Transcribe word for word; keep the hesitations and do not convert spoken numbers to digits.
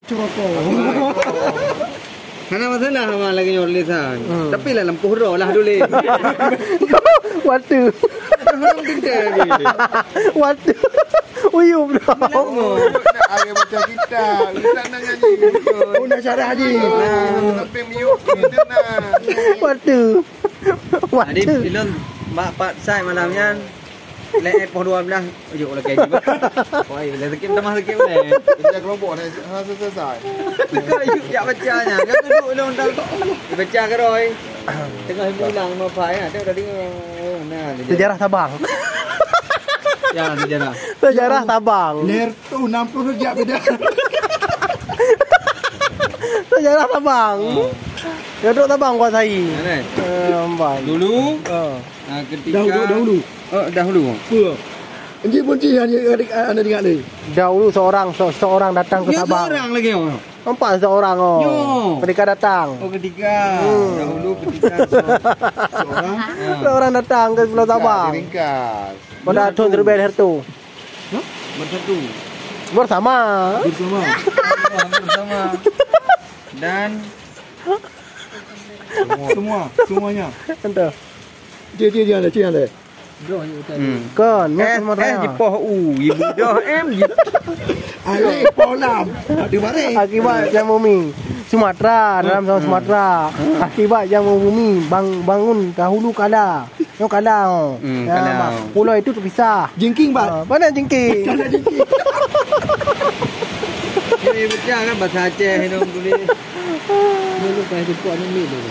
Curoko. Hana masalah sama lagi nyoe tulisan. Hmm. Tapi lah lampu roh lah dulu. Waduh. Orang tentang lagi. Waduh. Uyup dong. Nak lagi baca kitab. Kita nak nyanyi. Oh, nak syarah haji. Nah, tapi miyup kita nak. Waduh. Jadi, Waduh. Ilon mak pat sai malam nyan. Lé poh dua belas, ujok lagi. Wah, bila sakit, tambah sakit boleh. Kita kelompok ni, ha, selesai. Tengah yuk jak baca nya. Kan duduk dalam dalam. Baca ke Roy? Tengah pulang mau apa ya? Tengok tadi. Nah, dia Sejarah Sabang. Ya, sejarah. Sejarah Sabang. Ler tu enam puluh rejak beda. Sejarah Sabang. Oh. Dia duduk Sabang kuasai. Mana? Eh, Sabang. Dulu, Oh. ah, ketika Dahulu, dahulu. Oh, dahulu. Apa? Enji pun cih hanya adik anak ingat lagi. Dahulu seorang se- seorang datang ke Dia Sabang. Seorang lagi orang. Nampak seorang oh. Yo. Ketika datang. Oh, ketika. Hmm. Dahulu ketika se- Seorang. Ah. Seorang datang ke Pulau Sabang. Ringkas. Pada tahun seribu sembilan ratus. Hah? Bersatu. Bersama. Bersama. Bersama. Dan Semua, semuanya. Entah. Dia, dia, dia, dia, dia. Hmm. Kon, Eh, Sumatera. Eh, jipoh U, ibu dah M, ji- Alif, poh lam. Ada baris. Akibat jamu bumi Sumatera, dalam Hmm. Sumatera. Hmm. Akibat jamu bumi bang, bangun dahulu kala. Nyoe kala. Oh. Hmm, Ya, kala. Pulau itu terpisah. Jingking, Bat. Ah, mana jingking? Kala jingking. Ini pecah kan bahasa Aceh ni tulis. Dulu kan jepuk ni dulu.